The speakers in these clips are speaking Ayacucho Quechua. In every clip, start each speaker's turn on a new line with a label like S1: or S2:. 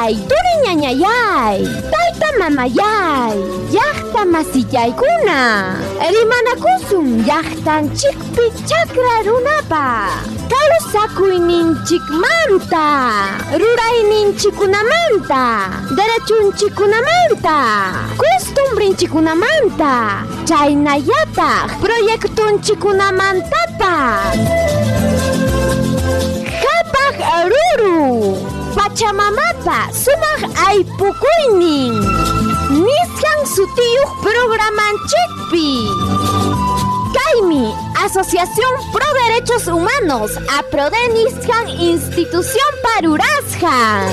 S1: Taytayay, turi ñañayay, tayta mamayay, llaqta masillaykuna, rimanakusun llaqtanchikpi chakra runapa, kawsakuyninchikmanta, rurayninchikunamanta, derechunchikunamanta, costumbrinchikunamanta, chaynallataq proyectunchikunamantapas. Qhapaq ruru, Pachamamapa sumaq aypukuynin, nisqan sutiyuq programanchikpi. Kaymi Asociación Pro Derechos Humanos, APRODE nisqan institución parurasqan.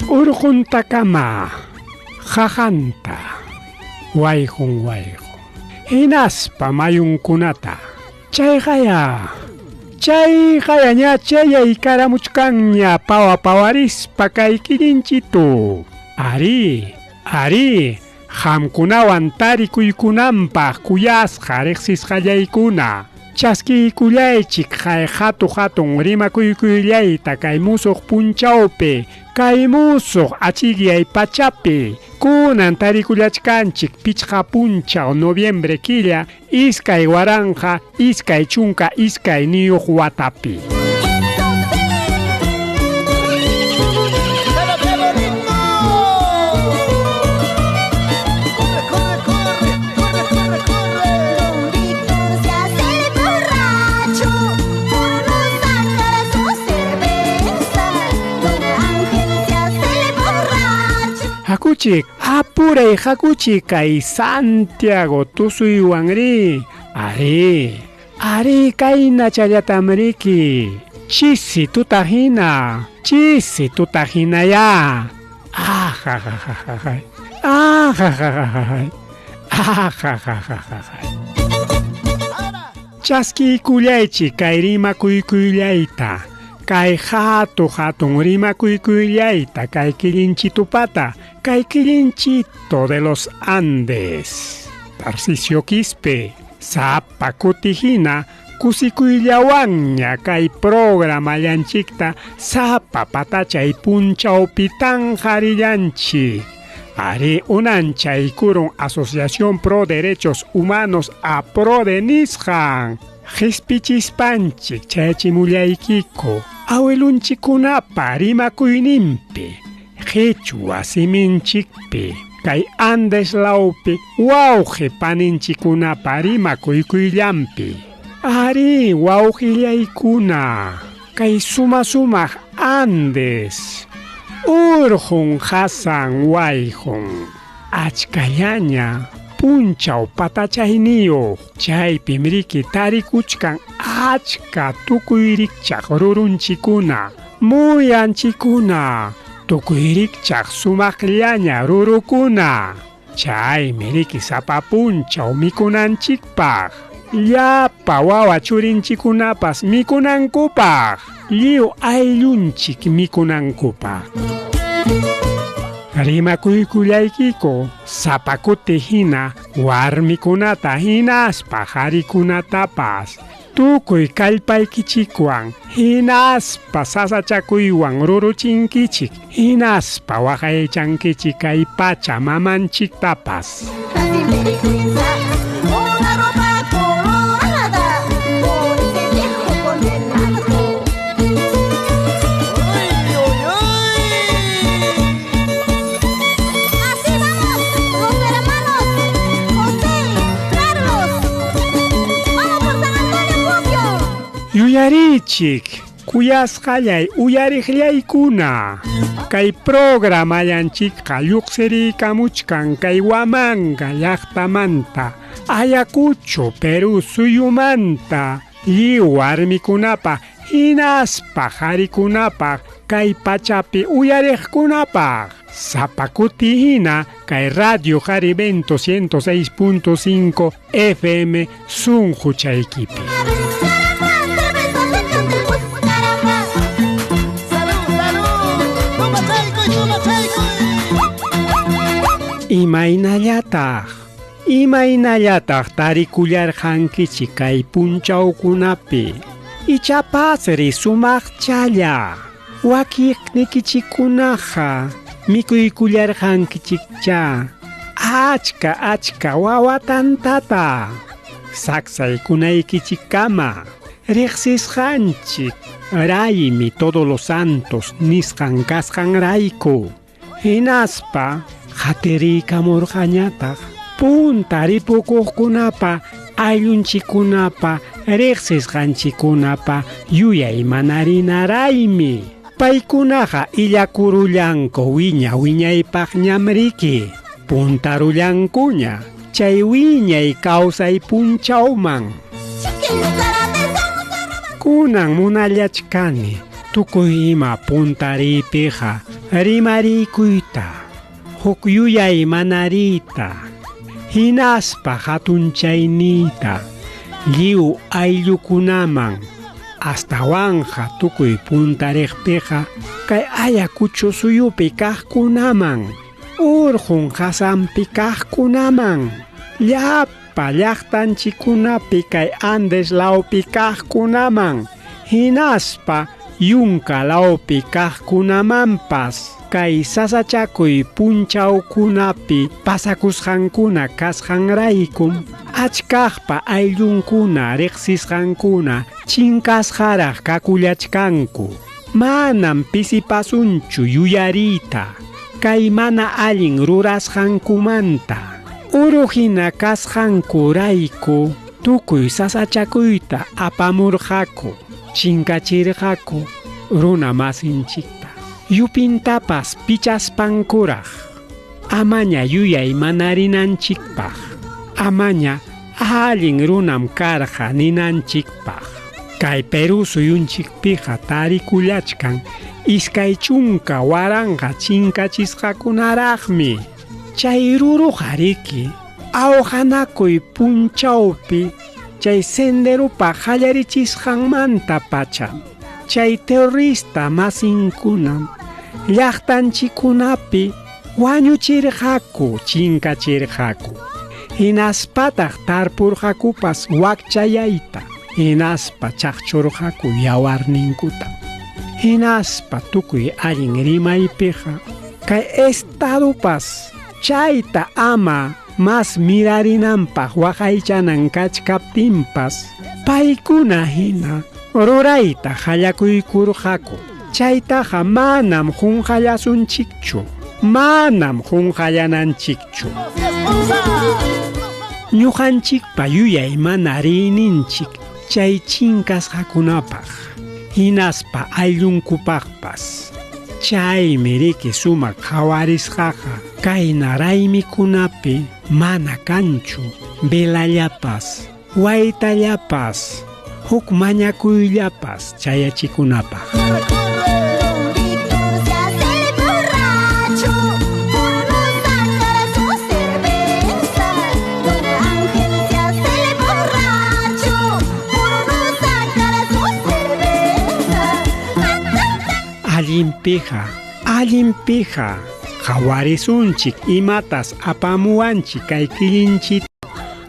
S2: Urquntakama qaqanta wayqun wayqun hinaspa mayunkunata chayqaya chayqaya ña chayaykaramuchkanña pawa pawarispa kay killinchitu ari ari qamkunawan tarikuykunanpaq kuyasqa riqsisqallaykuna chaskiykullaychik kay hatu hatun rimakuykuyllayta kay musuq punchawpi kay musuq achikyay pachapi kunan tarikullachkanchik pichqa punchaw noviembre killa 2022 watapi. Hakuchik, apuray hakuchik kay Santiago tusuywanri. Ari, ari kayna challatamriki. Chisi tutahina, chisi tutahinaya. Ah, ja, ja, ja, ja, ja. Ah, ja, ja, ja, ja, ja. Ah, ja, ja, ja, ja, ja. Chaskiykullaychik kay rimakuykuyllayta. Kay hatu hatun rimakuykuyllayta kay killinchitupata, kay killinchito de los Andes. Tarcisio Quispe, sapa kutihina kusikuyllawanña kay programallanchikta sapa patachay punchawpi tanqarillanchik. Ari unanchaykurun Asociación Pro Derechos Humanos APRODE nisqan. Qhispichispanchik chayachimullaykiku awilunchikkunapa rimakuyninpi, qhichwa siminchikpi, kay Andes lawpi wawqi paninchikkunapa rimakuykuyllanpi. Ari wawqillaykuna, kay suma sumaq Andes, urqun hasan wayqun, achkallaña punchaw patachayniyuq, chaypim riki tarikuchkan achka tukuy rikchaq rurunchikuna, muyanchikuna, tukuy rikchaq sumaqllaña rurukuna. Chaymi riki sapa punchaw mikunanchikpaq, llapa wawa churinchikunapas mikunankupaq, lliw ayllunchik mikunankupaq. Rimakuykullaykiku sapa kuti hina warmikunata hinaspa qharikunatapas tukuy kallpaykichikwan hinaspa sasachakuywan ruruchinkichik hinaspa waqaychankichik kay pacha mamanchiktapas.
S3: Así vamos.
S2: Yuyarichik, kuyasqallay uyariqllaykuna. Kay programallanchikqa lluqsiriykamuchkan kay Huamanga llaqtamanta, Ayacucho, Perú suyumanta, lliw warmikunapaq hinaspa qharikunapaq kay pachapi uyariqkunapaq. Sapa kuti hina kay Radio Jarivento 106.5 FM sunquchaykipi. Imaynallataq, imaynallataq tarikullarqankichik kay punchawkunapi. Ichapasri sumaqchalla, wakiqnikichikkunaqa mikuykullarqankichikcha, achka achka wawa tantata. Saksaykunaykichikkama, riqsisqanchik raymi Todos los Santos nisqan kasqanrayku. Hinaspa qatiriykamurqañataq punta ripukuqkunapa ayllunchikkunapa riqsisqanchikkunapa yuyaymanarina-raymi. Paykunaqa illakurullanku wiña wiñaypaqñam riki, puntarullankuña chay wiñay kawsay punchawman. Kunan munallachkani tukuy ima puntariypiqa rimarikuyta, huk yuyaymanariyta, hinaspa hatunchayniyta lliw ayllukunaman, astawanqa tukuy puntariqpiqa kay Ayacucho suyupi kaqkunaman, urqun qasanpi kaqkunaman, llapa llaqtanchikkunapi kay Andes lawpi kaqkunaman, hinaspa yunka lawpi kaqkunamanpas kay sasachakuy punchawkunapi pasakusqankuna kasqanraykum achkaqpa ayllunkuna riqsisqankuna chinkasqaraq kakullachkanku. Manam pisipasunchu yuyariyta kay mana allin rurasqankumanta. Uruhina kasqankurayku tukuy sasachakuyta apamurqaku, chinkachirqaku runa masinchikta. Yupintapas pichaspankuraq, amaña yuyaymanarинanchikpaq, amaña allin runam karqa ninanchikpaq. Kay Perú suyunchikpiqa tarikullachkan 20,000 chinkachisqakunaraqmi. Chay ruruqa riki awqanakuy punchawpi chay senderupa qallarichisqanmanta pacha chay terrorista masinkunam llaqtanchikkunapi wañuchirqaku, chinkachirqaku. Hinaspataq tarpurqakupas wakchayayta, hinaspa chaqchurqaku yawarninkuta. Hinaspa tukuy allin rimaypiqa kay estadopas chayta ama mas mirarinanpaq waqaychanan kachkaptinpas paykuna hina rurayta qallakuykurqaku. Chaytaqa manam qunqallasunchikchu, manam qunqallananchikchu. Ñuqanchikpa yuyaymanariyninchik chay chinkasqakunapaq, hinaspa ayllunkupaqpas. Chaymi riki sumaq qhawarisqaqa kayna raymikunapi mana kanchu velallapas, waytallapas, huk mañakuyllapas chayachikunapaq. Allinpiqa, allinpiqa, qhawarisunchik imatas apamuwanchik kay killinchik.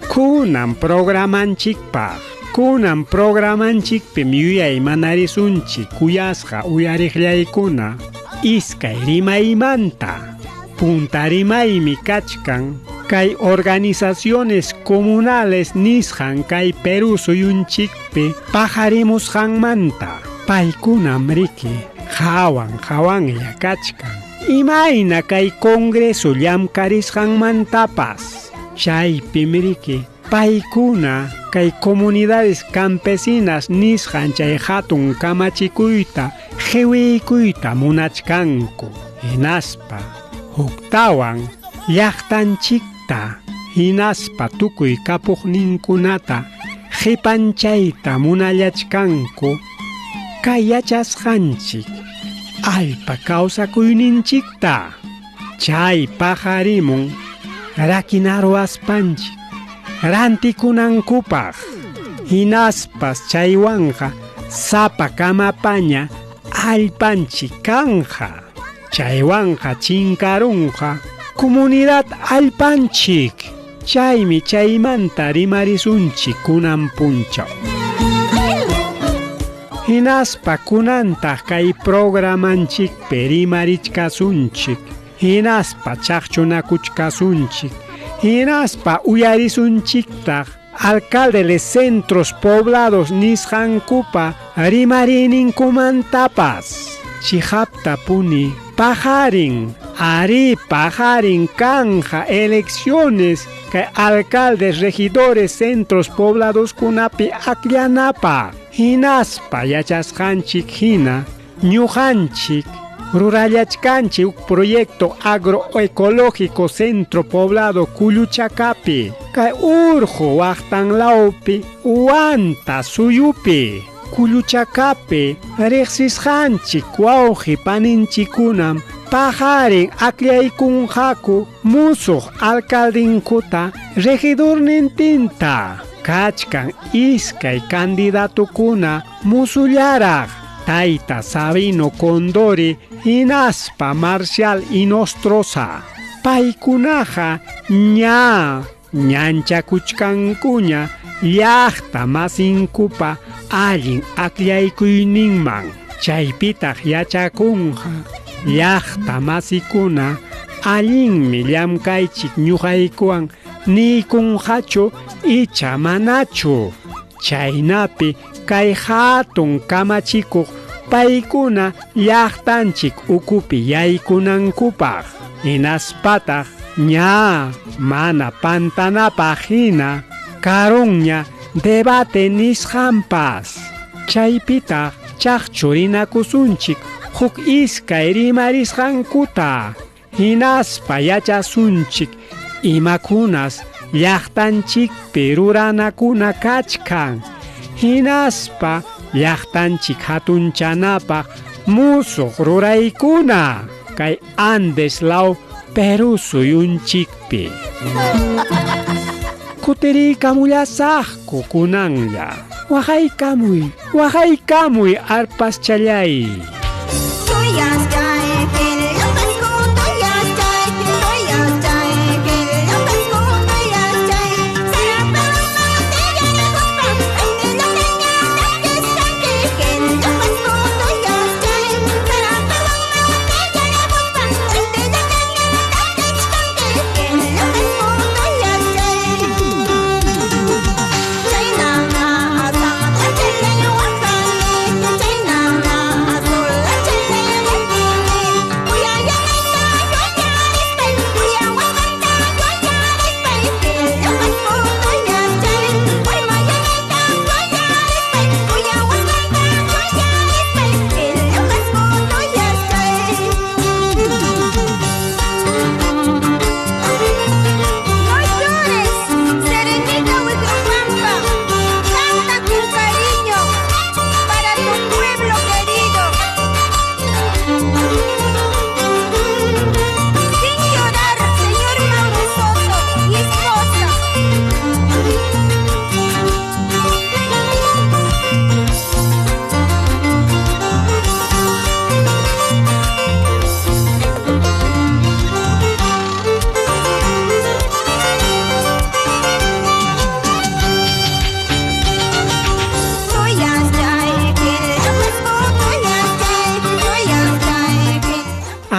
S2: Kunan programanchikpaq, kunan programanchikpim yuyaymanarisunchik kuyasqa uyariqllaykuna iskay rimaymanta. Punta rimaymi kachkan kay organizaciones comunales nisqan kay Perú suyunchikpi paqarimusqanmanta. Paykunam riki hawan hawanlla kachkan. Imayna kay congreso llamkarisqanmantapas. Chaypim riki Paykuna kay comunidades campesinas nisqan chay hatun kamachikuyta qiwiykuyta munachkanku. Hinaspa huktawan llaqtanchikta hinaspa tukuy kapuqninkunata qipanchayta munallachkanku kay yachasqanchik allpa kawsakuyninchikta. Chay paqarimun rakinaruwaspanchik rantikunankupaq. Hinaspas chaywanqa sapa kamapaña allpanchik kanja. Chaywanqa chinkarunqa comunidad allpanchik. Chaymi chaymanta rimarisunchik kunan punchaw. Hinaspa kunantaq kay programanchikpi rimarichkasunchik. Hinaspa chaqchunakuchkasunchik. Hinaspa uyarisunchiktaq alcalde de centros poblados nisqankupa rimariyninkumantapas. Chihaptapuni pajarin, ari pajarin kanja elecciones kay alcaldes, regidores, centros poblados kunapi akllanapaq. Hinaspa yachasqanchik hina ñuqanchik rurallachkanchik huk proyecto agroecológico centro poblado Kulluchakapi kay urqu waqtanlawpi Huanta suyupi. Kulluchakapi riqsisqanchik wawqi paninchikkunam paqarin akllaykunqaku musuq alcaldinkuta regidornintinta. Kachkan iskay candidatukuna musullaraq Tayta Sabino Condori hinaspa Marcial Inostroza. Paykunaqa ña ñanchakuchkankuña llaqta masinkupa allin akllaykuyninman. Chaypitaq yachakunqa llaqta masikuna allinmi llamkaychik ñuqaykuwan niykunqachu icha manachu. Chaynapi kay hatun kamachikuq paykuna llaqtanchik ukupi yaykunankupaq. Hinaspataq ña mana pantanapaq hina karunña debate nisqanpas. Chaypitaq chaqchurinakusunchik huk iskay rimarisqankuta. Hinaspa yachasunchik imakunas llaqtanchikpi ruranakuna kachkan. Hinaspa llaqtanchik hatunchanapaq musuq ruraykuna kay Andes law Perú suyunchikpi. Kutiriykamullasaqku kunanlla. Waqaykamuy, waqaykamuy arpaschallay.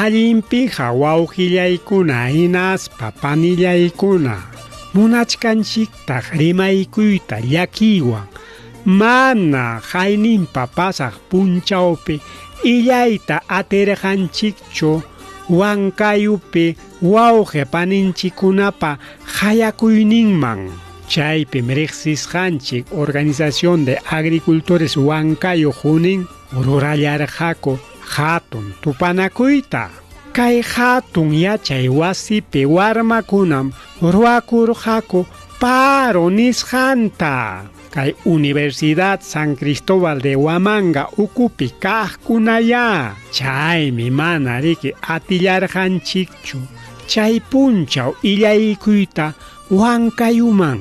S2: Allinpiqa wawqillaykuna hinaspa panillaykuna munachkanchiktaq rimaykuyta llakiywan mana hayninpa pasaq punchawpi illayta atirqanchikchu Huancayupi wawqi paninchikkunapa hayakuyninman. Chaypim riqsisqanchik Organización de Agricultores Huancayo Junín rurallarqaku hatun tupanakuyta. Kay hatun yachay wasipi warmakunam ruwakurqaku paro nisqanta. Kay Universidad San Cristóbal de Huamanga ukupi kaqkunaya. Chaymi mana riki atillarqanchikchu chay punchaw illaykuyta Huancayuman.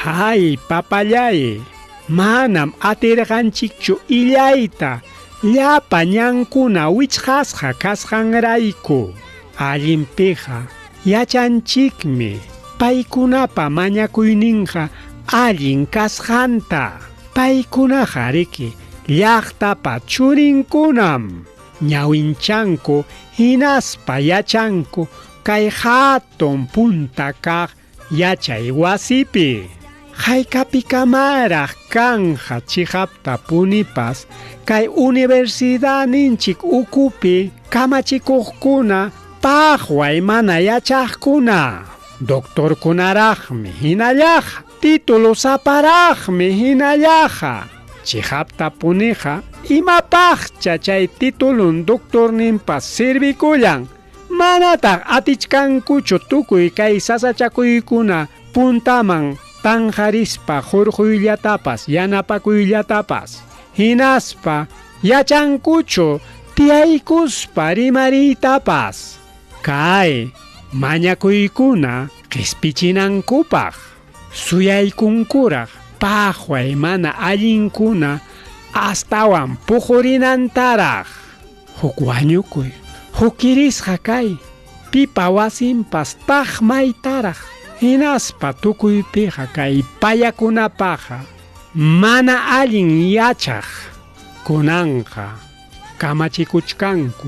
S2: Ay, papallay, manam atirqanchikchu illayta llapa ñankuna wichqasqa kasqanrayku. Allinpiqa yachanchikmi paykunapa mañakuyninqa allin kasqanta. Paykunaqa riki llaqtapa churinkunam ñawinchanku hinaspa yachanku kay hatun punta kaq yachay wasipi. Haykapikamaraq kanja chiqapta punipas kay universidadninchik ukupi kamachikuqkuna paqway mana yachaqkuna. Doctorkunaraqmi hinallaqa, título saparaqmi hinallaqa. Chiqapta puniqa imapaqcha chay titulun doctorninpas sirvikullan. Manataq atichkankuchu tukuy kay sasachakuykuna puntaman tanjarispa hurquyllatapas yanapakuyllatapas. Hinaspa yachankuchu tiyaykuspa rimariytapas. Kay mañakuykuna qispichinankupaq suyaykunkuraq paqway mana allinkuna astawan puqurinantaraq. Huk wañukuy, huk kirisqa kay, pipa wasinpas taqmaytaraq. Hinaspa tukuypiqa kay payakunapaqa mana allin yachaq kunanqa kamachikuchkanku.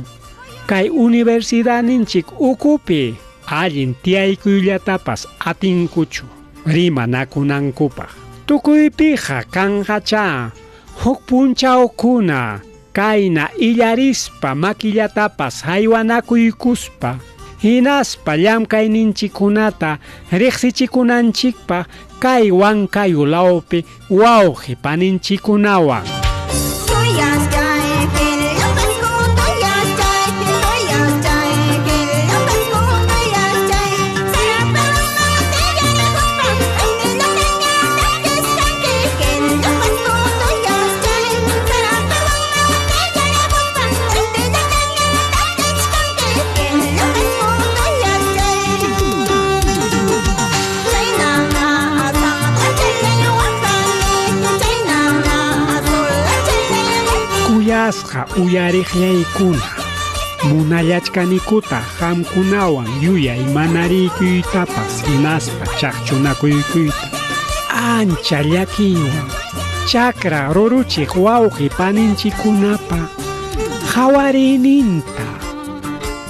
S2: Kay universidadninchik ukupi allin tiyaykullatapas atinkuchu rimanakunankupaq. Tukuypiqa kanqacha huk punchawkuna kayna illarispa makillatapas haywanakuykuspa hinaspa llamkayninchikkunata riqsichikunanchikpaq kay Huancayo lawpi wawqi paninchikkunawan. Kuyasqa uyariqllaykuna, munallachkanikuta qamkunawan yuyay manariykuytapas hinaspa chaqchunakuykuyta. Ancha llakiywan chakra ruruchiq wawqi paninchikkunapa qhawariyninta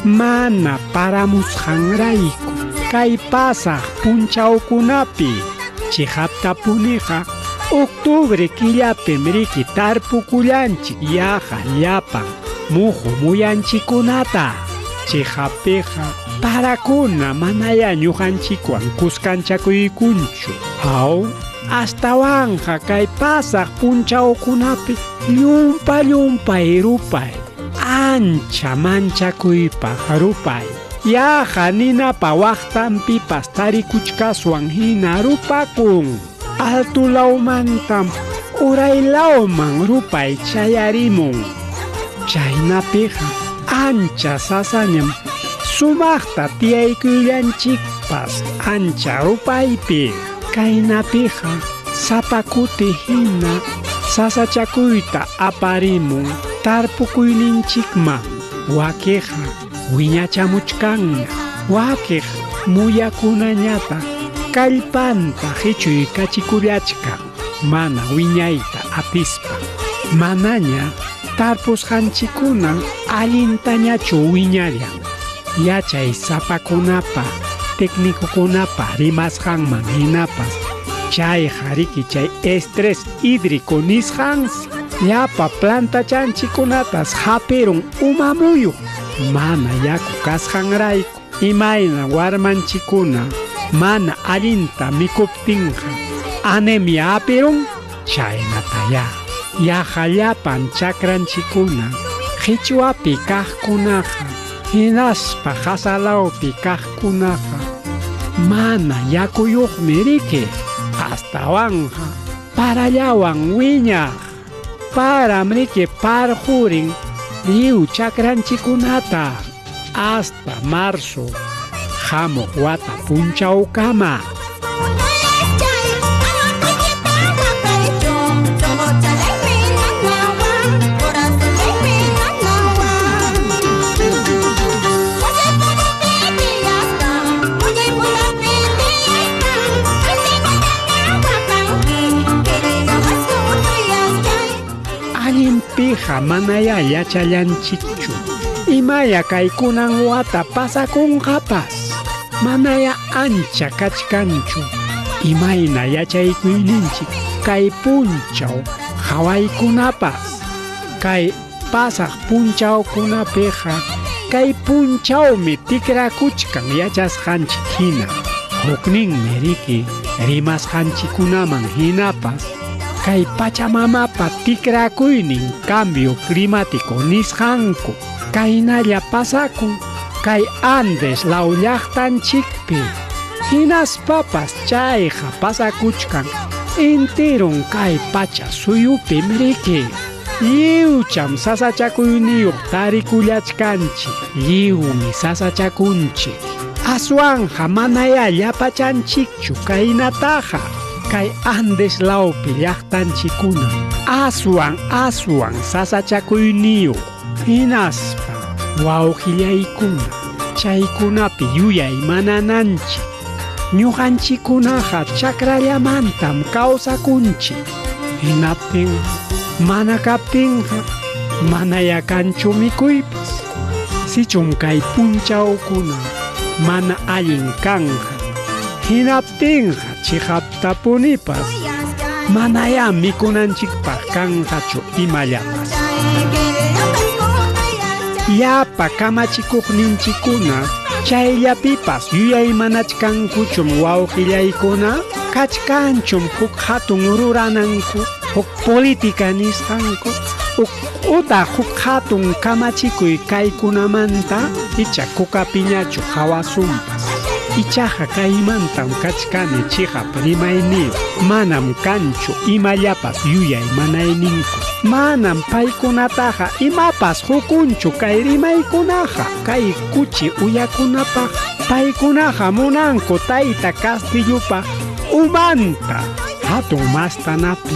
S2: mana paramusqanrayku kay pasaq punchawkunapi chiqaptapuniqa octubre killapim riki tarpukullanchik yaqa llapan muhu muyanchikkunata. Chiqapiqa parakuna manaya ñuqanchikwan kuskanchakuykunchu. Aw, astawanqa kay pasaq punchawkunapi llumpa llumpay rupay, ancha manchakuypaq rupay. Yaqa ninapa waqtanpipas tarikuchkaswan hina rupakun. Altulawmantam uraylawman rupay chayarimun. Chaynapiqa ancha sasañam sumaqta tiyaykullanchikpas ancha rupaypi. Kaynapiqa sapa kuti hina sasachakuyta aparimun tarpukuyninchikman. Wakiqa wiñachamuchkanña, wakiq muyakunañata kallpanta hichuykachikullachkan mana wiñayta atispa. Manaña tarpusqanchikkuna allintañachu wiñallan. Yachay sapakunapa, técnicokunapa rimasqanman hinapas chayqa riki chay estrés hídrico nisqansi llapa plantachanchikkunatas hapirun umamuyuq mana yaku kasqanrayku. Imayna warmanchikkuna mana allinta mikuptinqa anemia hapirun? Chaynatayá yaqa llapan chakranchikkuna qichwapi kaqkunaqa hinaspa qasalawpi kaqkunaqa mana yakuyuqmi riki, astawanqa parallawan wiñaq. Param riki parqurin lliw chakranchikkunata hasta marzo hamuq wata punchawkama. Allinpiqa manayá yachallanchikchu. Imaya kaykunan wata pasakunqapas, manaya ancha kachkanchu. Imayna yachaykuyninchik kay punchaw hawaykunapas, kay pasaq punchawkunapiqa kay punchawmi tikrakuchkan yachasqanchik hina. Hukninmi riki rimasqanchikkunaman hinapas kay Pachamamapa tikrakuynin cambio climático nisqanku kaynalla pasakun kay Andes law llaqtanchikpi. Hinaspapas chayqa pasakuchkan intirun kay pacha suyupim riki. Lliwcham sasachakuyniyuq tarikullachkanchik, lliwmi sasachakunchik. Aswanja manayá llapachanchikchu kaynataqa. Kay Andes lawpi llaqtanchikkuna aswan aswan sasachakuyniyuq. Hinaspa wawqillaykuna chaykunapi yuyay manananchik. Ñuqanchikkunaqa chakrallamantam kawsakunchik. Hinaptinqa mana kaptinqa manayá kanchu mikuypas. Sichum kay punchawkuna mana allin kanqa, hinaptinqa chiqaptapunipas manayá mikunanchikpaq kanqachu imallapas. Llapa kamachikuqninchikkuna chayllapipas yuyaymanachkankuchum wawqillaykuna, kachkanchum huk hatun rurananku, huk política nisqanku, utaq huk hatun kamachikuy kaykunamanta icha kukapiñachu hawasunpas. Ichaqa kaymantam kachkani chiqap rimayniyuq, manam kanchu imallapas yuyay manayninku. Manam paykunataqa imapas hukunchu kay rimaykunaqa, kay kuchi uyakunapaq. Paykunaqa munanku tayta Castillopa umanta hatun mastanapi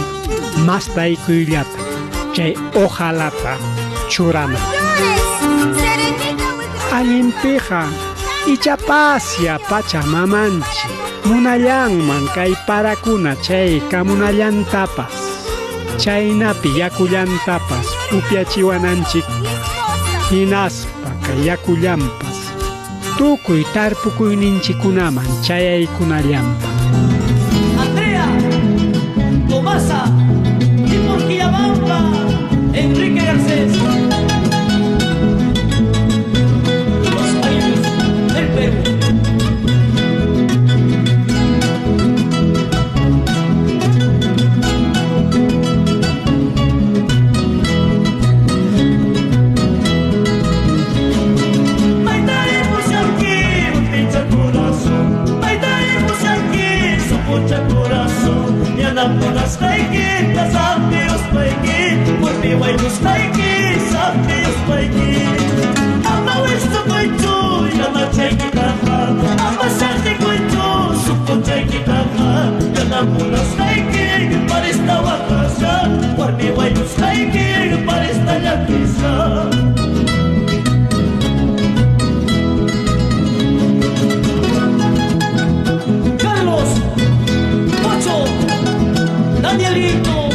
S2: mastaykuyllata chay ojalata churana. Allinpiqa ichapasya Pachamamanchik munallanman kay parakuna chay kamunallantapas, chaynapi yakullantapas upyachiwananchik, hinaspa kay yakullanpas tukuy tarpukuyninchikkunaman chayaykunallanpa.
S3: Andrea, Tomasa, y por Quillabamba, Enrique Garcés. Los Ayllus del Perú. Carlos, Pocho, Danielito,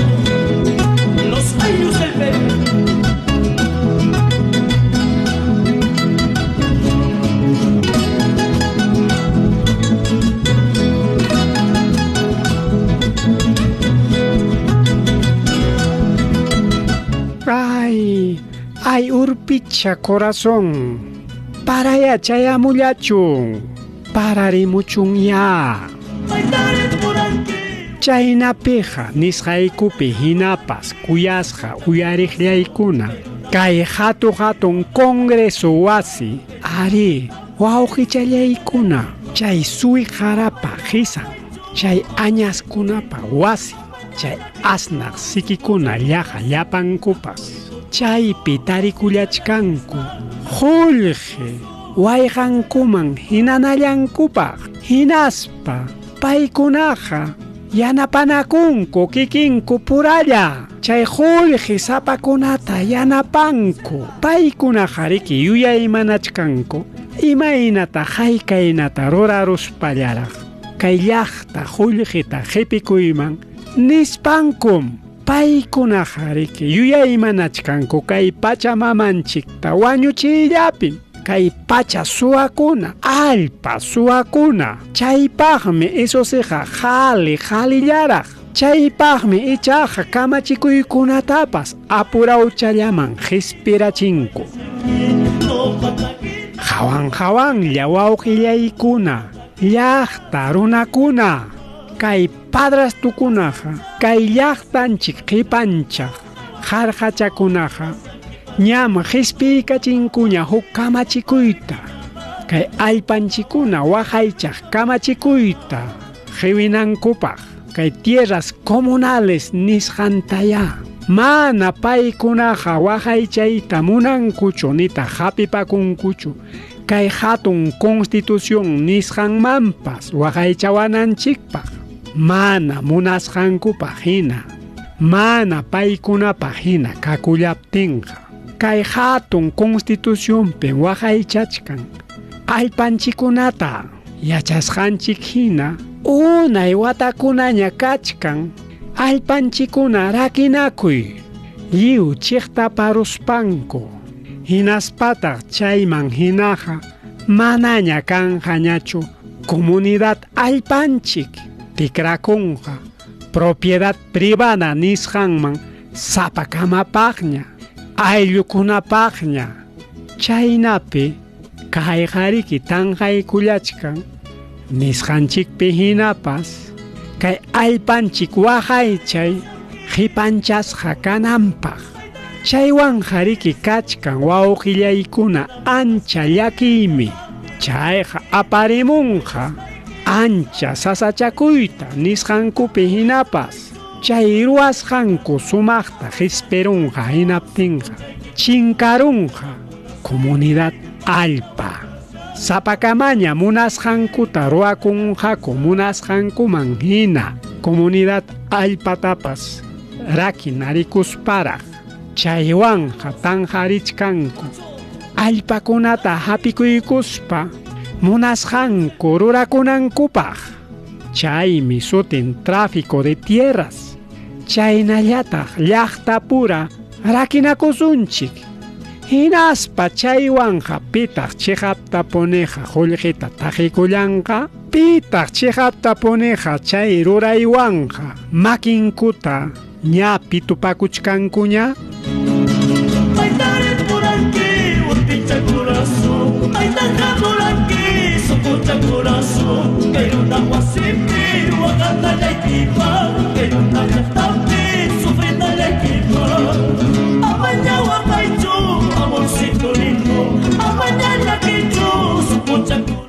S3: los Ayllus del Perú.
S2: Ay, ay, urpicha corazón, paraya chayamullachun, pararimuchun ya. Chaynapiqa nisqaykupi hinapas kuyasqa uyariqllaykuna kay hatu hatun congreso wasi ari wawqichallaykuna chay suiqarapa qisan chay añaskunapa wasi chay asnaq sikikuna llaqa llapankupas chaypi tarikullachkanku qullqi wayqankuman hinanallankupaq hinaspa paykunaqa yanapanakunku kikinku puralla chay qullqi sapakunata yanapanku paykunaqa riki yuyaymanachkanku imaynata haykaynata ruraruspallaraq kay llaqta qullqita qhipikuyman nispankum paykunaqa riki yuyaymanachkanku kay pachamamanchikta wañuchiyllapi kay pacha suwakuna allpa suwakuna chaypaqmi isusiqa qhali qhalillaraq chaypaqmi ichaqa kamachikuykunatapas apurawchallaman qispirachinku hawan hawanlla wawqillaykuna llaqta runakuna kay padrastukunaqa kay llaqtanchik qipanchaq harqachakunaqa ñam qispiykachinkuña huk kamachikuyta kay allpanchikuna waqaychaq kamachikuyta qiwinankupaq kay tierras comunales nisqantaya mana paykunaqa waqaychayta munankuchu nitaq hapipakunkuchu kay hatun constitución nisqanmanpas waqaychawananchikpaq mana munasqankupaq hina mana paykunapaq hina kakullaptinqa kay hatun constitucionpi waqaychachkan allpanchikunata yachasqanchik hina unay watakunaña kachkan allpanchikuna rakinakuy lliw chiqtaparuspanku hinaspataq chayman hinaqa manaña kanqañachu comunidad allpanchik tikrakunqa propiedad privada nisqanman sapakamapaqña ayllukunapaqña chaynapi kayqariki tanqaykullachkan nisqanchikpi hinapas kay allpanchik waqaychay qipanchasqa kananpaq chaywanqa riki kachkan wawqillaykuna ancha llakiymi chayqa aparimunqa ancha sasachakuyta nisqankupi hinapas chay ruwasqanku sumaqta qispirunqa hinaptinqa chinkarunqa comunidad allpa sapakamaña munasqankuta ruwakunqaku munasqankuman hina comunidad allpatapas rakinarikusparaq chaywanqa tanqarichkanku allpakunata hapikuykuspa munasqanku rurakunankupaq chaymi sutin tráfico de tierras chaynallataq llaqtapura rakinakusunchik hinaspa chaywanqa pitaq chiqaptapuniqa qullqita taqikullanqa pitaq chiqaptapuniqa chay ruraywanqa makinkuta ña pitupakuchkankuña.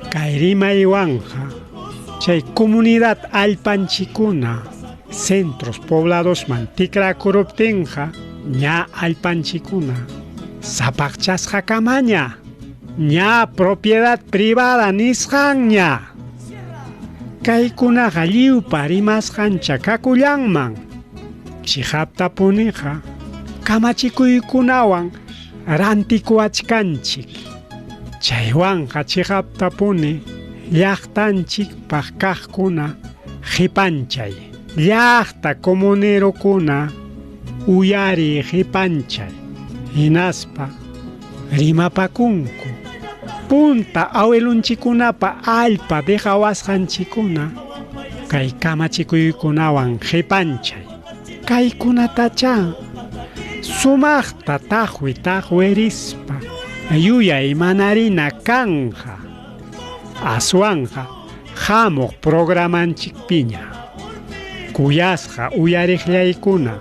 S2: Kay rimaywanqa chay comunidad allpanchikuna centros pobladosman tikrakuruptinqa ña allpanchikuna sapaqchasqa kamaña ña propiedad privada nisqanña kaykunaqa lliwpa rimasqancha kakullanman chiqaptapuniqa kamachikuykunawan rantikuwachkanchik chaywanqa chiqaptapuni llaqtanchikpaq kaqkuna qipanchay llaqta comunerokuna uyari qipanchay hinaspa rimapakunku punta awilunchikunapa allpa dejawasqanchikuna kay kamachikuykunawan qipanchay kaykunatacha sumaqta taqwi taqwirispa yuyay manarina kanja aswanqa hamuq programanchikpiña. Kuyasqa uyariqllaykuna.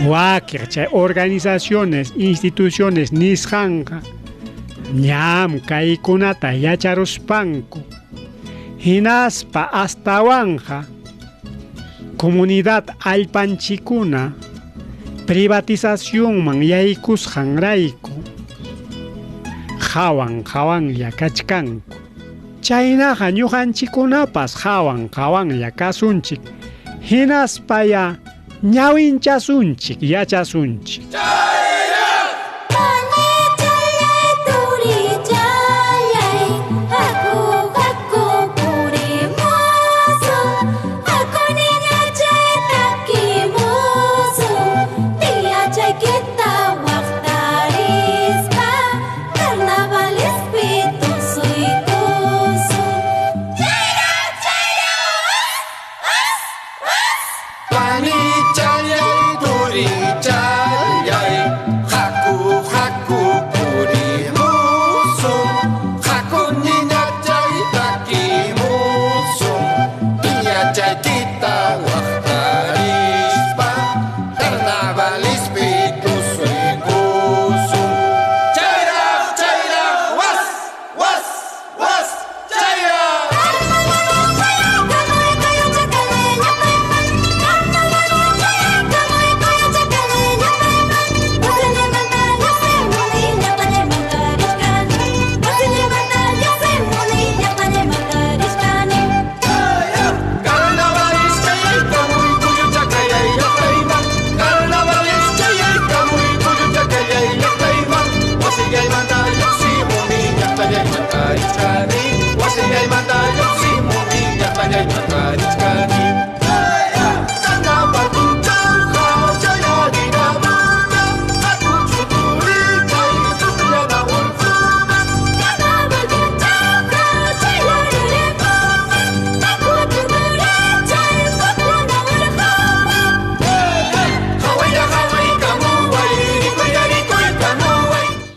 S2: Wakiq chay organizaciones, instituciones nisqanqa ñam kaykunata yacharuspanku. Hinaspa astawanqa comunidad allpanchikuna privatizacionman yaykusqanrayku hawan hawanlla kachkanku. Chaynaqa ñuqanchikkunapas hawan hawanlla kasunchik. Hinaspaya ñawinchasunchik, yachasunchik.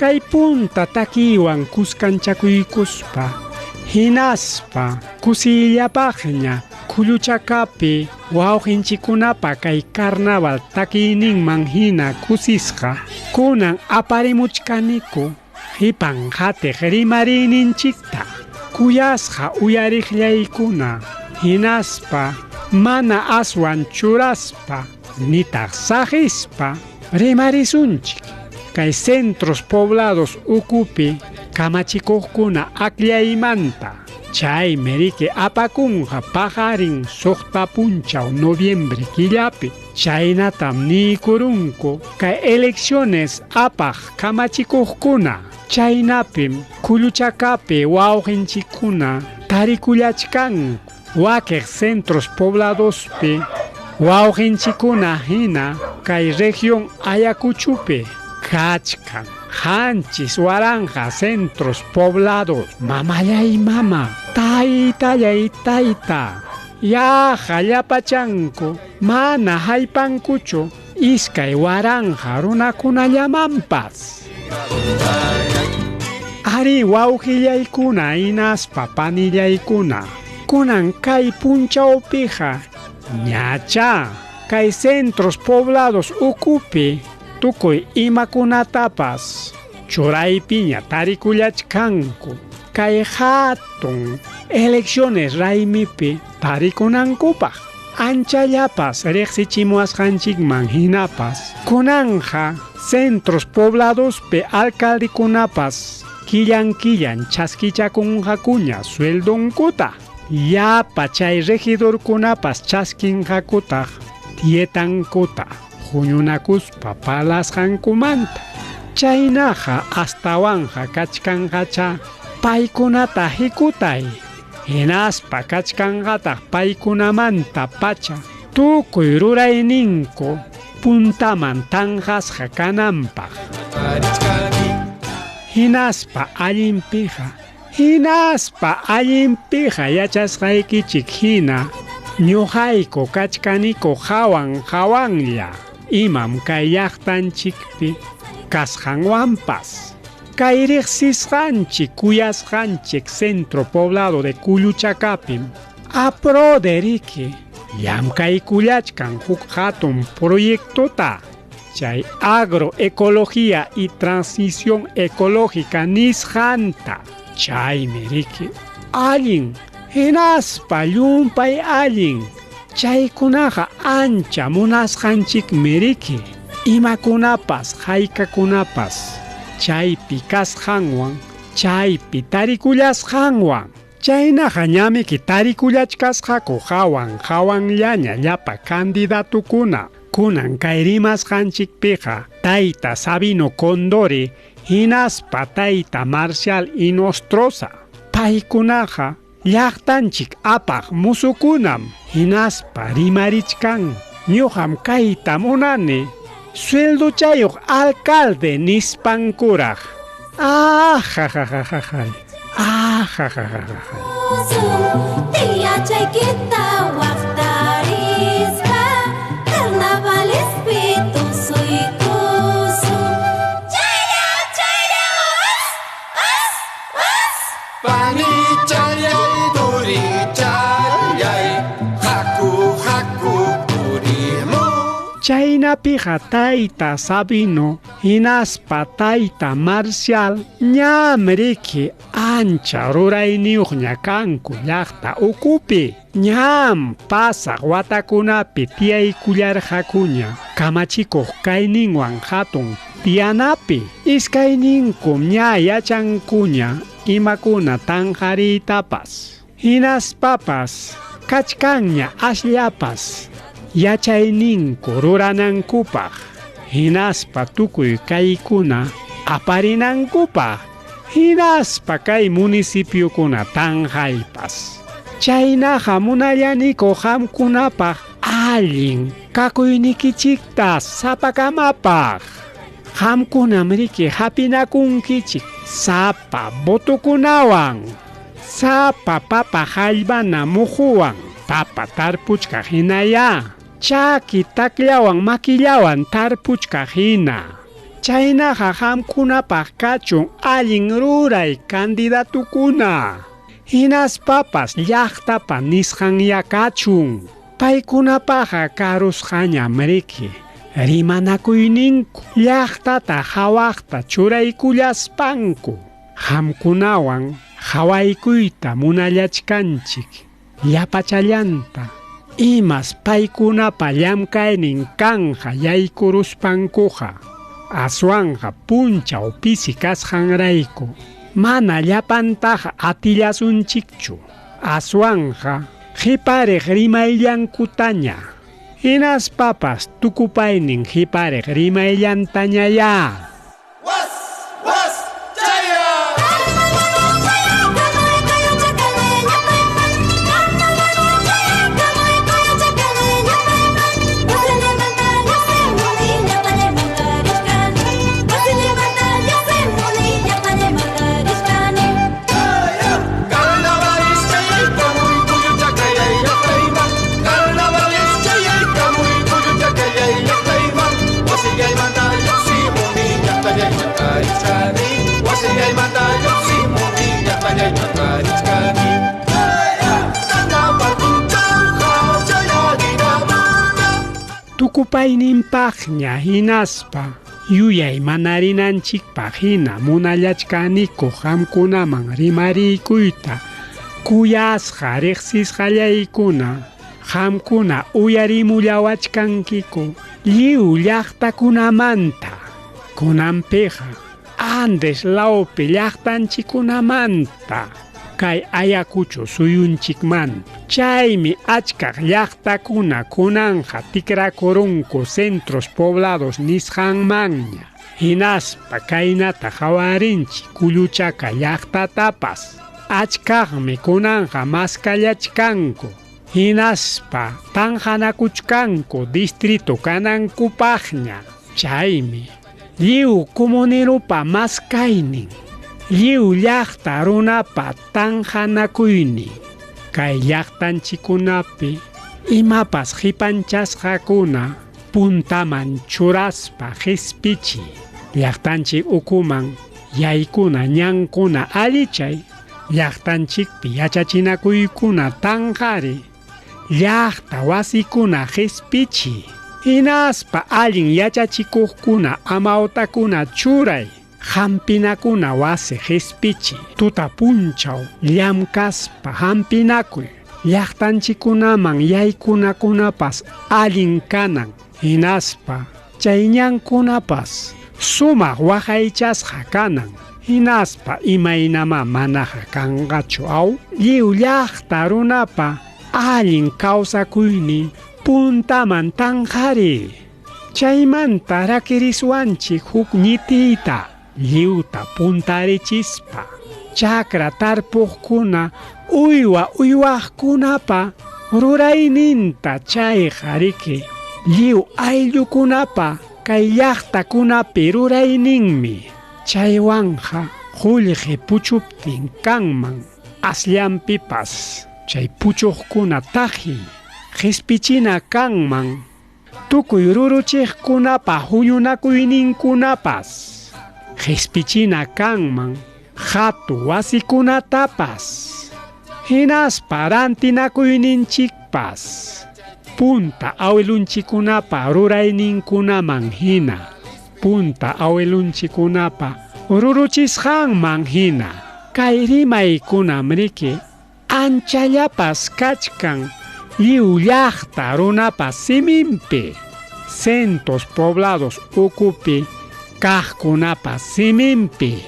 S2: Kay punta takiwan kuskanchakuykuspa hinaspa kusillapaqña Kulluchakapi wawqinchikunapa kay carnaval takiyninman hina kusisqa kunan aparimuchkaniku hipan qatiq rimariyninchikta kuyasqa uyariqllaykuna hinaspa mana aswan churaspa nitaq saqispa rimarisunchik. Kay centros poblados ukupi kamachikuqkuna akllaymanta chaymi riki apakunqa paqarin suqta punchaw noviembre killapi chaynatam niykurunku kay elecciones apaq kamachikuqkuna chaynapim Kulluchakapi wawqinchikkuna tarikullachkanku wakiq centros pobladospi wawqinchikkuna hina kay región Ayacuchupi kachkan 7,000 centros poblados. Mamallay mama, taytallay tayta, yaqa llapachanku mana haypankuchu 2,000 runakunallamanpas. Ari wawqillaykuna hinaspa panillaykuna, kunan kay punchawpiqa ñacha kay centros poblados ukupi tukuy imakunatapas churaypiña tarikullachkanku kay hatun elecciones raymipi tarikunankupaq. Anchallapas riqsichimuwasqanchikman hinapas kunanja centros pobladospi alcaldekunapas killan killan chaskichakunqakuña sueldonkuta. Llapa chay regidorkunapas chaskinqakutaq dietankuta huñunakuspa parlasqankumanta. Chaynaqa astawanja kachkanqacha paykunata hikutay hinaspa kachkanqataq paykunamanta pacha tukuy rurayninku puntaman tanqasqa kananpaq. Hinaspa allinpiqa yachasqaykichik hina ñuqayku kachkaniku hawan hawanlla imam kay llaqtanchikpi kasqanwanpas. Kay riqsisqanchik kuyasqanchik centro poblado de Kulluchakapim APRODE riki Llamkaykullachkan huk hatun proyectota. Chay agroecología y transición ecológica nisqanta. Chaymi riki allin hinaspa llumpay allin. Chaykunaqa ancha munasqanchikmi riki. Imakunapas haykakunapas chaypi kasqanwan, chaypi tarikullasqanwan. Chaynaqa ñamiki tarikullachkasqaku hawan hawanllaña llapa candidatukuna. Kunan kay rimasqanchikpiqa tayta Sabino Condori hinaspa tayta Marcial Inostroza. Paykunaqa llaqtanchik apaq musukunam hinaspa rimarichkan. Ñuqam kayta munani sueldochayuq alcalde nispankuraq. Ah, ja, ja, ja, ja, ja. Ah, ja, ja, ja, ja, ja.
S4: Tiyachaykita waqtarispa, carnavalespi tusuykusun. Chayra, chayra, as, as, as.
S5: Panichallay, turichallay, haku, haku, purimu.
S2: Chaynapiqa tayta Sabino hinaspa tayta Marcial ñam riki ancha rurayniyuqña kanku llaqta ukupi. Ñam pasaq watakunapi tiyaykullarqakuña kamachikuq kayninwan hatun tiyanapi. Iskayninkum ña yachankuña imakuna tanqariytapas. Hinaspapas kachkanña asllapas yachayninku ruranankupaq, hinaspa tukuy kaykuna aparinankupaq, hinaspa kay municipiokuna tanqaypas. Chaynaqa munallaniku qamkunapaq allin kakuynikichikta sapakamapaq. Qamkunam riki hapinakunkichik sapa votokunawan, sapa papa hallpana muhuwan, papa tarpuchkaq hinaya, chaki takllawan makillawan tarpuchkaq hina. Chaynaqa qamkunapaq kachun allin ruray candidatukuna. Hinaspapas llaqtapa nisqanya kachun. Paykunapaqa karusqañam riki rimanakuyninku llaqtata hawaqta churaykullaspanku. Qamkunawan hawaykuyta munallachkanchik llapachallanta. Imas paykunapa llamkaynin kanja yaykuruspankuqa. Aswanqa punchaw pisi kasqanrayku mana llapantaqa atillasunchikchu. Aswanqa qhipariq rimayllankutaña. Hinaspapas tukupaynin qhipariq rimayllantañayá.
S5: Was, was, chaya! Carnavales chayaykamuy, kulluchakayay llaqtayman. Carnavales chayaykamuy, kulluchakayay llaqtayman. Wasillaymanta lluqsimuni, llaqtallaymanta richkani. Wasillaymanta lluqsimuni, llaqtallaymanta richkani. Carnaval punchawqa chayarinamuna.
S2: Tukupayninpaqña hinaspa yuyay manarinanchikpaq hina munallachkaniku qamkunaman rimariykuyta. Kuyasqa riqsisqallaykuna, qamkuna uyarimullawachkankiku lliw llaqtakunamanta. Kunanpiqa Andes lawpi llaqtanchikkunamanta kay Ayacucho suyunchikmanta. Chaymi achkaq llaqtakuna kunanqa tikrakurunku centros poblados nisqanmanña. Hinaspa kaynata hawarinchik Kulluchaka llaqtatapas. Achkaqmi kunanqa maskallachkanku. Hinaspa tanqanakuchkanku distrito kanankupaqña. Chaymi lliw comunerupa maskaynin, lliw llaqta runapa tanqanakuynin. Kay llaqtanchikkunapi imapas qipanchasqakuna puntaman churaspa qispichiy. Llaqtanchik ukuman yaykuna ñankuna allichay, llaqtanchikpi yachachinakuykuna tanqari, Llaqta wasikuna qispichi. Hinaspa allin yachachikuqkuna amawtakuna churay. Hampinakuna wasi qispichi. Tuta punchaw llamkaspa hampinakuy. Llaqtanchikunaman yaykunakunapas allin kanan. Hinaspa chay ñankunapas sumaq waqaychasqa kanan. Hinaspa imaynama manaqa kanqachu aw. Lliw llaqta runapa allin kawsakuynin puntaman tanqari. Chaymanta rakiriswanchik huk ñitiyta lliwta puntarichispa. Chakra tarpuqkuna uywa uywaqkunapa rurayninta chayqa riki lliw ayllukunapa kay llaqtakunapi rurayninmi. Chaywanqa qullqi puchuptin kanman asllanpipas chay puchuqkuna taqiy qispichina kanman tukuy ruruchiqkunapa huñunakuyninkunapas qispichina kanman hatu wasikunatapas hinaspa rantinakuyninchikpas punta awilunchikunapa rurayninkunaman hina punta awilunchikunapa ruruchisqanman hina. Kay rimaykunam riki anchallapas kachkan lliw llaqta runapa siminpi, centos poblados ukupi kaqkunapa siminpi.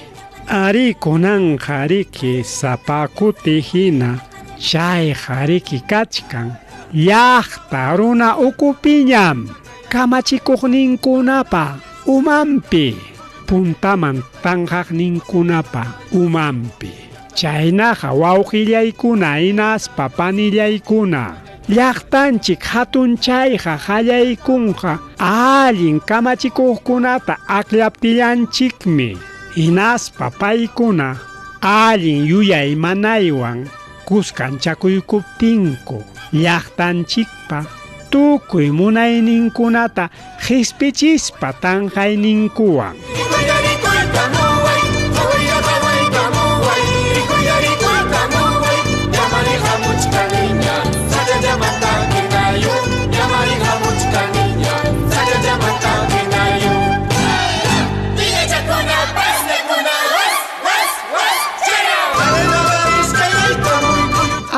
S2: Ari kunanqa riki sapa kuti hina chayqa riki kachkan llaqta runa ukupiñam kamachikuqninkunapa umanpi, puntaman tanqaqninkunapa umanpi. Chaynaqa wawqillaykuna hinaspa panillaykuna llaqtanchik hatunchayqa qallaykunqa allin kamachikuqkunata akllaptillanchikmi. Hinaspa paykuna allin yuyay manaywan kuskanchakuykuptinku llaqtanchikpa tukuy munayninkunata qispichispa tanqayninkuwan.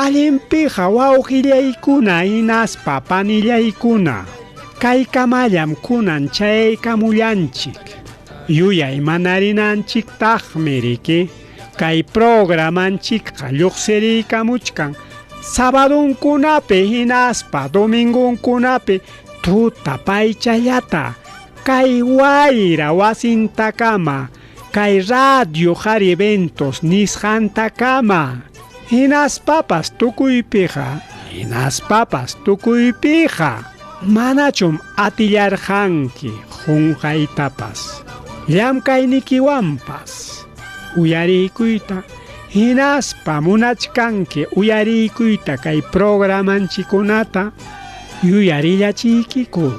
S2: Allinpiqa wawqillaykuna hinaspa panillaykuna kaykamallam kunan chaykamullanchik. Yuyay manarinanchiktaqmi riki kay programanchikqa lluqsiriykamuchkan sabadunkunapi hinaspa domingunkunapi tuta paychallata kay wayra wasintakama kay radio Jariventos nisqantakama. Hinaspapas tukuypiqa, hinaspapas tukuypiqa, manachum atillarqanki qunqaytapas, llamkaynikiwanpas uyariykuyta, hinaspa munachkanki uyariykuyta kay programanchikunata yuyarillachiykiku.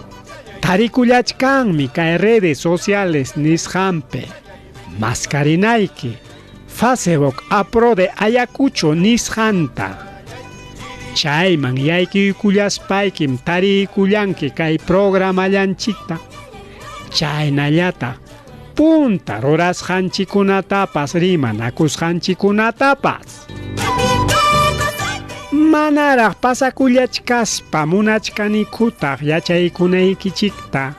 S2: Tarikullachkanmi kay redes sociales nisqanpi, maskarinayki Facebook Aprode Ayacucho nisqanta. Chayman yaykuykullaspaykim tariykullanki kay programallanchikta. Chaynallata punta rurasqanchikunatapas rimanakusqanchikunatapas. Manaraq pasakullachkaspa munachkanikutaq yachaykunaykichikta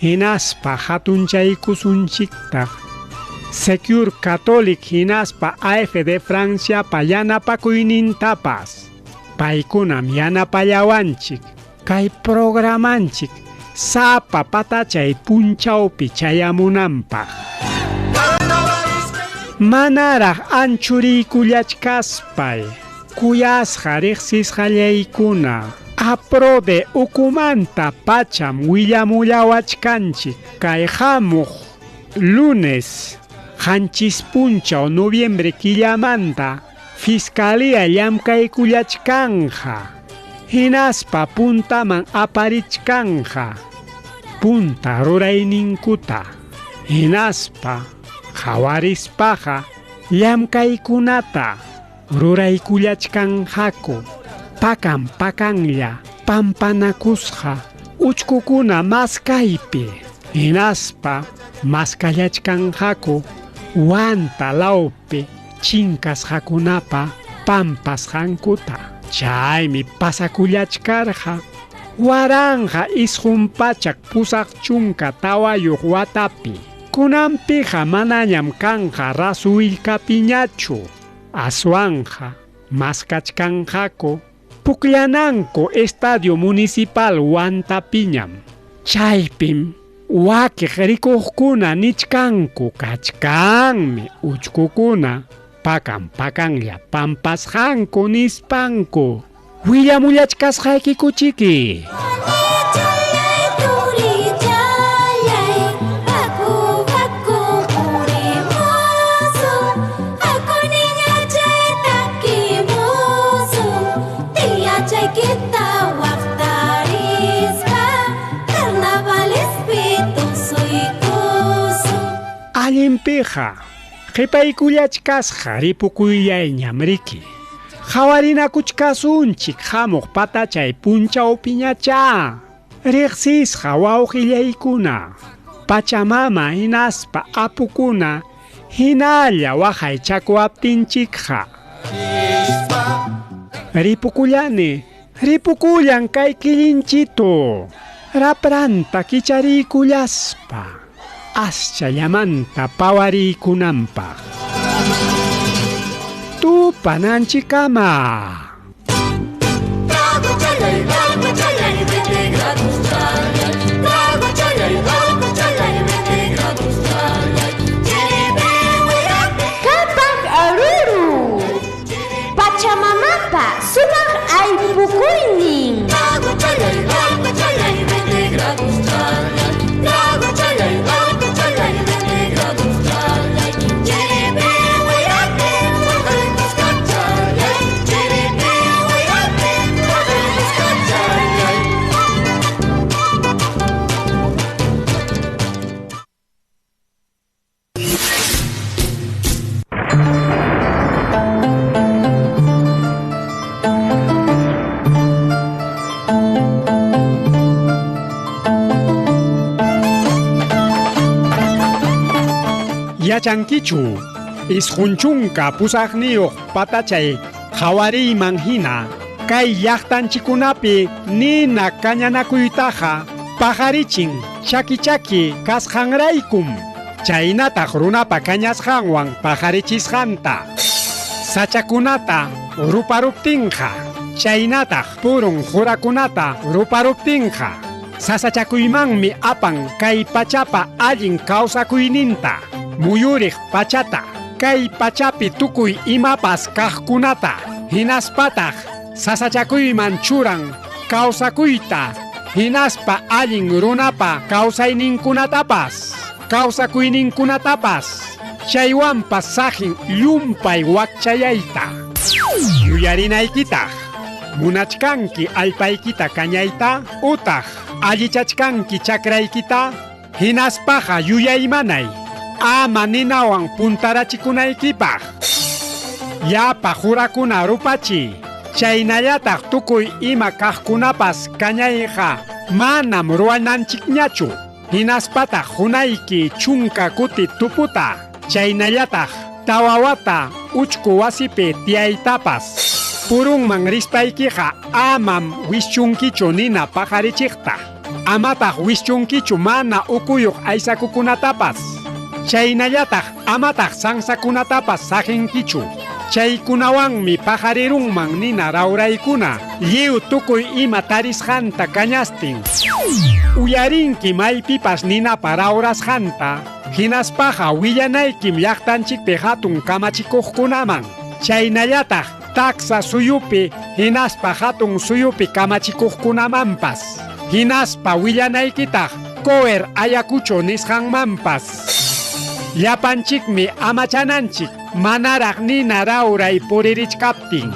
S2: hinaspa hatunchaykusunchiktaq. Secure Catholic hinaspa AFD Franciapa yanapakuynintapas. Paykunam yanapallawanchik kay programanchik sapa patachay punchawpi chayamunanpaq. Manaraq anchuriykullachkaspay kuyasqa riqsisqallaykuna Aprode ukumanta pacham willamullawachkanchik kay hamuq lunes 7 punchaw noviembre killamanta Fiscalía llamkaykullachkanja hinaspa puntaman aparichkanja punta rurayninkuta hinaspa qhawarispaqa llamkaykunata ruraykullachkanqaku Pakan pakanlla pampanakusqa uchkukuna maskaypi hinaspa maskallachkanqaku Huanta lawpi chinkasqakunapa pampasqankuta. Chaymi pasakullachkarqa 1984 watapi. Kunanpiqa manañam kanqa rasuwillkapiñachu. Aswanja maskachkanqaku pukllananku Estadio Municipal Huantapiñam. Chaypim wakiq rikuqkuna nichkanku kachkanmi uchkukuna pakan pakanlla pampasqanku nispanku. Willamullachkasqaykikuchiki. Allinpiqa qhipaykullachkasqa ripukullayñam riki. Qhawarinakuchkasunchik hamuq patachay punchawpiñacha. Riqsisqa wawqillaykuna, Pachamama hinaspa apukuna hinalla waqaychakuwaptinchikqa. Ripukullani, ripukullan kay killinchitu. Rapranta kichariykullaspa aschallamanta pawariykunanpaq. Tupananchikama.
S5: Trago chalay, trago chalay, 20 grados chalay. Trago chalay, trago chalay, 20 grados chalay. Chiripi wirate.
S1: Qhapaq aruru. Pachamamapa sumaq aypukuynin.
S5: Trago chalay, trago chalay, 20 grados chalay. Trago chalay, trago chalay, 20 grados chalay. Chiripi wirate, waqaykusqa chalay. Chiripi wirate, waqaykusqa chalay.
S2: Yachankichu, 98 patachay qhawariyman hina kay llaqtanchikunapi nina kañanakuytaqa paqarichin chaki chaki kasqanraykum, chaynataq runapa kañasqanwan paqarichisqanta. Sachakunata ruparuptinqa, chaynataq purun qurakunata ruparuptinqa, sasachakuymanmi apan kay pachapa allin kawsakuyninta, muyuriq pachata, kay pachapi tukuy imapas kaqkunata, hinaspataq sasachakuyman churan kawsakuyta, hinaspa allin runapa kawsayninkunatapas, kawsakuyninkunatapas, chaywanpas saqin llumpay wakchayayta. Yuyarinaykitaq, munachkanki allpaykita kañayta utaq allichachkanki chakraykita, hinaspaqa yuyaymanay ama ninawan puntarachikunaykipaq. Llapa qurakuna rupachi, chaynallataq tukuy ima kaqkunapas kañayqa manam ruwananchikñachu. Hinaspataq hunayki 10 kuti tuputa, chaynallataq 4 wata uchku wasipi tiyaytapas. Purunman rispaykiqa amam wischunkichu nina paqarichiqta, amataq wischunkichu mana ukuyuq aysakukunatapas, chaynallataq amataq sansakunatapas saqinkichu. Chaykunawanmi paqarirunman nina rawraykuna lliw tukuy ima tarisqanta kañastin. Uyarinki maypipas ninapa rawrasqanta, hinaspaqa willanaykim llaqtanchikpi hatun kamachikuqkunaman, chaynallataq taksa suyupi hinaspa hatun suyupi kamachikuqkunamanpas, hinaspa willanaykitaq COER Ayacucho nisqanmanpas. Llapanchikmi amachananchik manaraq nina rawray puririchkaptin.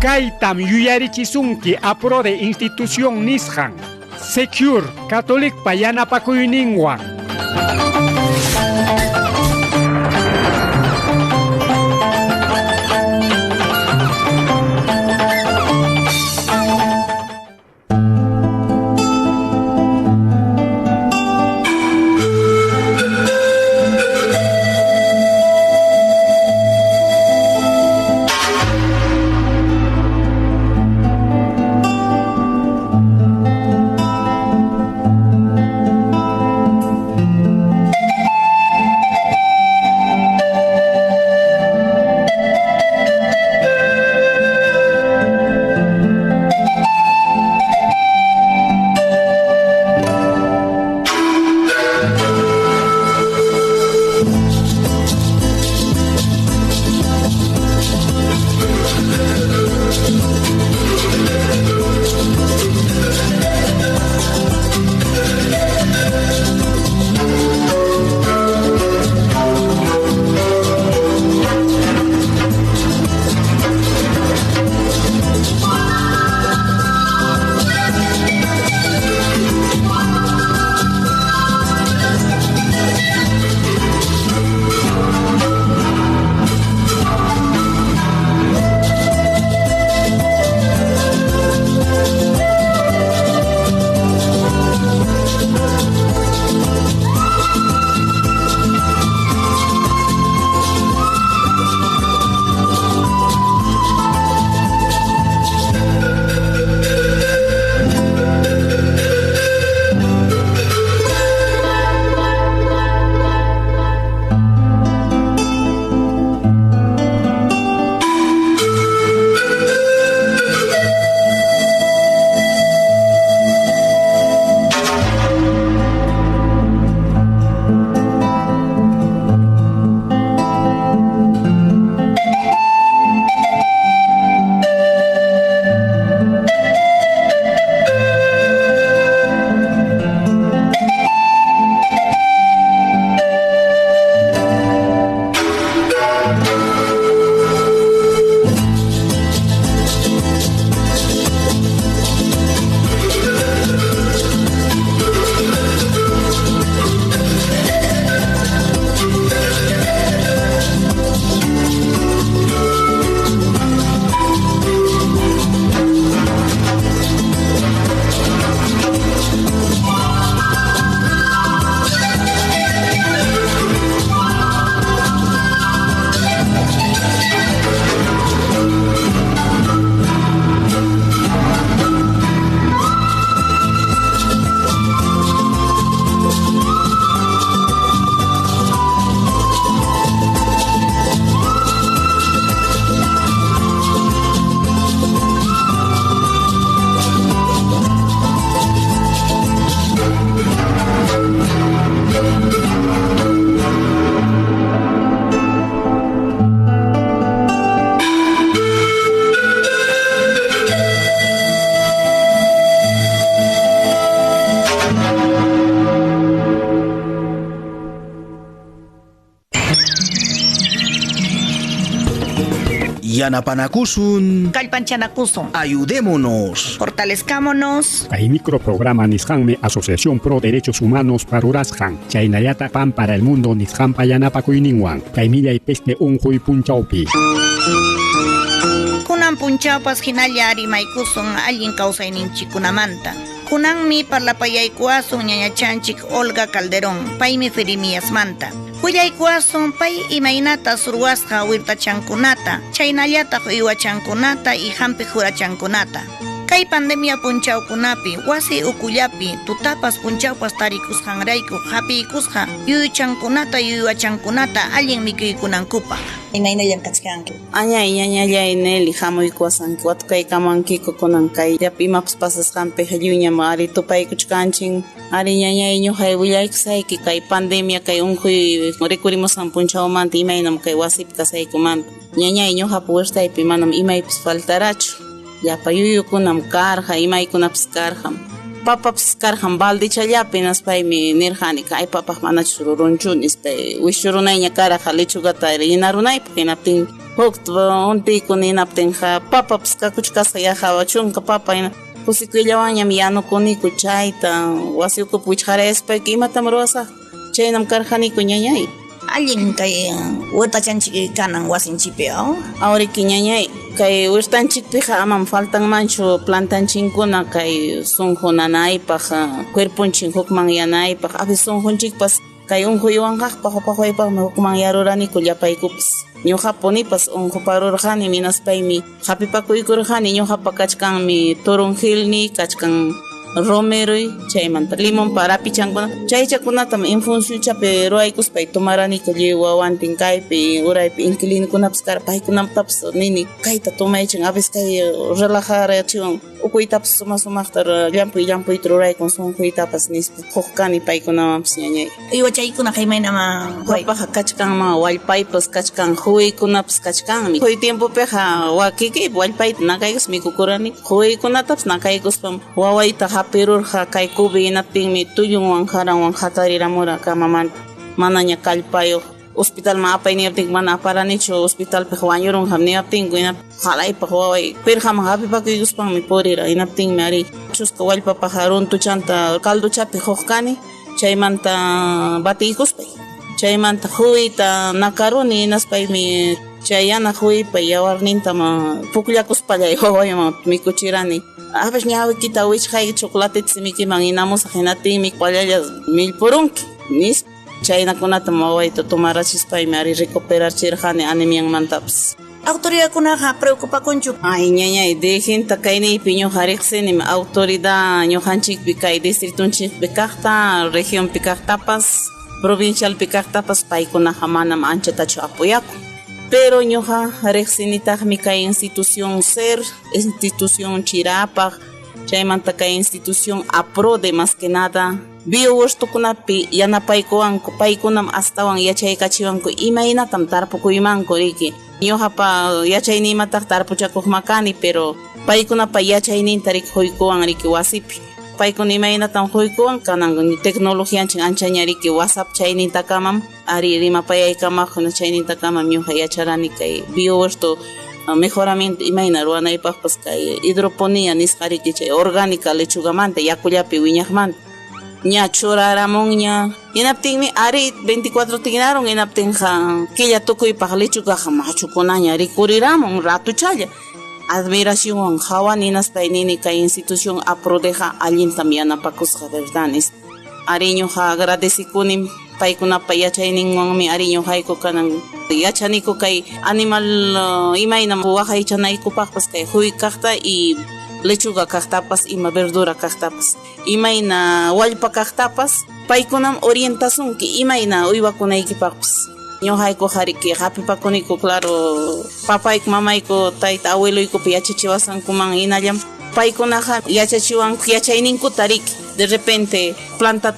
S2: Kaytam yuyarichisunki APRODE institución nisqan, Secure Catholic yanapakuyninwan.
S6: Yanapanakusun.
S7: Kallpanchanakusun.
S6: Ayudémonos.
S7: Fortalezcámonos.
S2: Kay microprograma nisqanmi Asociación Pro Derechos Humanos parurasqan. Chaynallata Pan para el Mundo nisqanpa yanapakuyninwan. Kay millay peste unquy punchawpi.
S7: Kunan punchawpas hinalla rimaykusun allin kawsayninchikkunamanta. Kunanmi parlapayaykuwasun ñañachanchik Olga Calderón, paymi Ferimiasmanta. Willaykuwasun pay imaynata surwasqa wirtachankunata, chaynallataq uywachankunata y hampi jurachankunata. Kay pandemia punchawkunapi, wasi ukullapi, tutapas punchawpas tarikusqanrayku hapiykusqa yuyuchankunata yuywachankunata allin mikuykunankupaq. Imaynallam kachkanki?
S8: Añay ñañallay Nelly hamuykuwasanki watukaykamankiku kunan kay llapa imapas pasasqanpiqa lliwñam ari tupaykuchkanchin. Ari ñañay ñuqay willaykusayki kay pandemia kay unquy rikurimusqan punchawmanta imaynam kay wasipi kasaykumanta. Ñañay ñuqapa huertaypi manam imaypas faltarachu. Llapa yuyukunam karqa, imaykunapas karqam. Papapas karqam baldichallapi hinaspaymi nirqani kay papaq manachu rurunchu nispay wischurunayña karqa lechugata llenarunaypaq hinaptin huk untiykuni hinaptinqa papapas kakuchkasqa yaqa chunka papa hina kusikuyllawanñam yanukuniku chayta wasi ukupi wichqarayaspayku imatam ruwasaq chaynam karqaniku ñañay.
S7: Allin kay huertachanchik kanan wasinchikpi, aw?
S8: Awriki ñañay, kay huertanchikpiqa amam faltanmanchu plantanchinkuna kay sunqu nanaypaq, cuerponchik hukmanyanaypaq, a veces sunqunchikpas kay unquywanqaq paqupaqwaypaqmi hukmanyaruraniku llapaykupas. Ñuqapunipas unquparurqani hinaspaymi hapipakuykurqani ñuqapa kachkanmi toronjilni, kachkan romeroy, chaymanta limonpa rapichankuna chaychakunatam infusionchapi ruwaykuspay tomaraniku lliw wawantin kaypi uraypi inquilinokunapas karqa paykunatapas nini kayta tomaychin a veces kay relajarachiwan ukuytapas suma sumaqta llampuy llampuyta ruraykun sunquytapas nispa huk kani paykunamanpas ñañay.
S7: Uywachaykunaqa imaynama?
S8: Papaqa kachkanman wallpaypas kachkan huykunapas kachkanmi. Huy tiempopiqa wakikiypi wallpayta nakaykuspa mikukurani huykunatapas nakaykuspam wawayta hapirurqa kay kubi hinaptinmi tullunwan qaranwan hatariramura kamamanta manaña kallpayuq hospitalman apay niyaptinku mana aparanichu hospitalpiqa wañurunqam niyaptinku hinaptin qalaypaq waway pirqaman hapipakuykuspanmi purira hinaptinmi ari chusqa wallpapaqa runtuchanta caldochapi huk kani chaymanta batiykuspay chaymanta huyta nakaruni hinaspaymi chay yana huypa yawarnintam pukllakuspallay wawayman mikuchirani. A veces ñawikita wichqayki chocolateta simikiman hinamusaq hinaptinmi pallalla millpurunki nispa chaynakunatam wawayta tomarachispaymi ari recuperachirqani anemianmantapas.
S7: Autoridadkunaqa preocupakunchu?
S8: Ay ñañay dejinta kayniypi ñuqa riqsinim autoridad ñuqanchikpi kay distritunchikpi kaqta regionpi kaqtapas provincialpi kaqtapas paykunaqa manam anchatachu apoyakun. Pero ñuqa riqsinitaqmi kay institución SER, institución Chirapaq, chaymanta kay institución APRODE más que nada biohuertokunapi yanapaykuwanku paykunam astawan yachaykachiwanku imaynatam tarpukuymanku riki. Ñuqapa yachayniymataq tarpuchakuqma kani pero paykunapa yachayninta riki huykuwan riki wasipi. Paykuna imaynatam huykuwan kanan tecnologianchik anchaña riki WhatsApp chaynintakamam ari rimapayaykamaq chaynintakamam ñuqa yacharani kay biohuerto mejoramiento imayna ruwanaypaqpas kay hidroponía nisqa riki chay orgánica lechugamanta yakullapi wiñaqmanta. Ña churaramunña hinaptinmi ari 24 tinarun hinaptinqa killa tukuypaq lechugaqa machukunaña rikuriramun ratuchalla. Admiracionwan qhawani hinaspay nini kay institución APRODEJA allintam yanapakusqa verdad nispa. Ari ñuqa agradecikunim paykunapa yachayninwanmi ari ñuqayku kanan yachaniku kay animal imaynam waqaychanaykupaqpas kay huy kaqta y lechuga kaqtapas ima verdura kaqtapas imayna wallpa kaqtapas paykunam orientasunki imayna uywakunaykipaqpas. Ñuqayku hariki hapipakuniku claro papayku mamayku tayta abueloykupi yachachiwasankuman hinallam paykunaqa yachachiwanku yachayninkuta riki de repente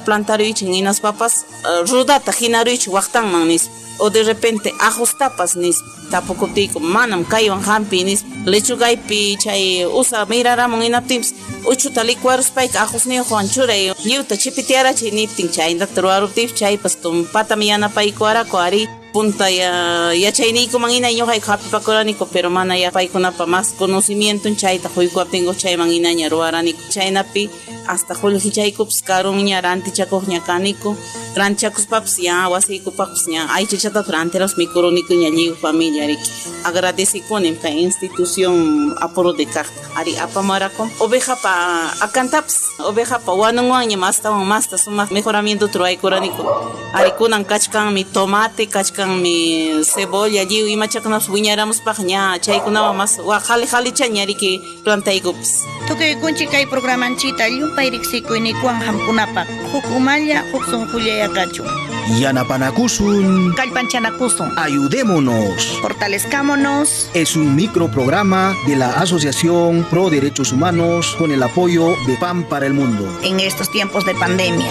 S8: plantaruychin hinaspapas rudata hinaruychin waqtanman nispa o de repente ajustapas nispa tapukuptiyku manam kaywan hampi nispa lechugaypi chay usa miraramun hinaptinpas uchuta licuaruspayka ajusniyuqwan churay lliwta chipitiarachiy niptin chaynata ruwaruptiypas chaypas tumpatam yanapaykuwaraku ari. Punta ya yachayniykuman hina ñuqayku hapipakuraniku, pero mana ya paykunapa más conocimiento chayta quykuwaptinku chayman hinaña ruwaraniku. Chaynapi hasta qullqichaykupas karunña rantichakuqña kaniku. Rantichakuspapas ya wasiykupaqpas ña aychachatapas rantiraspa mikurunikuña lliw familia riki. Agradecikunim kay institución APRODE kaqta. Ari apamarakum ovejapa akantapas, ovejapa wanunwanñam astawan masta sumaq mejoramiento ruwaykuraniku. Ari kunan kachkanmi tomate, kachkanmi cebolla, lliw imachakunapas wiñaramuspaq ña chaykunawan mas wa qali qalichaña riki plantaykupas.
S7: Tukuykunchik kay programanchita llumpay riqsikuynikuwan hamkunapaq huk umalla huk sunqulla kachun.
S6: Yanapanakusun.
S7: Kallpanchanakusun.
S6: Ayudémonos.
S7: Fortalezcámonos.
S6: Es un microprograma de la Asociación Pro Derechos Humanos con el apoyo de PAN para el Mundo.
S7: En estos tiempos de pandemia.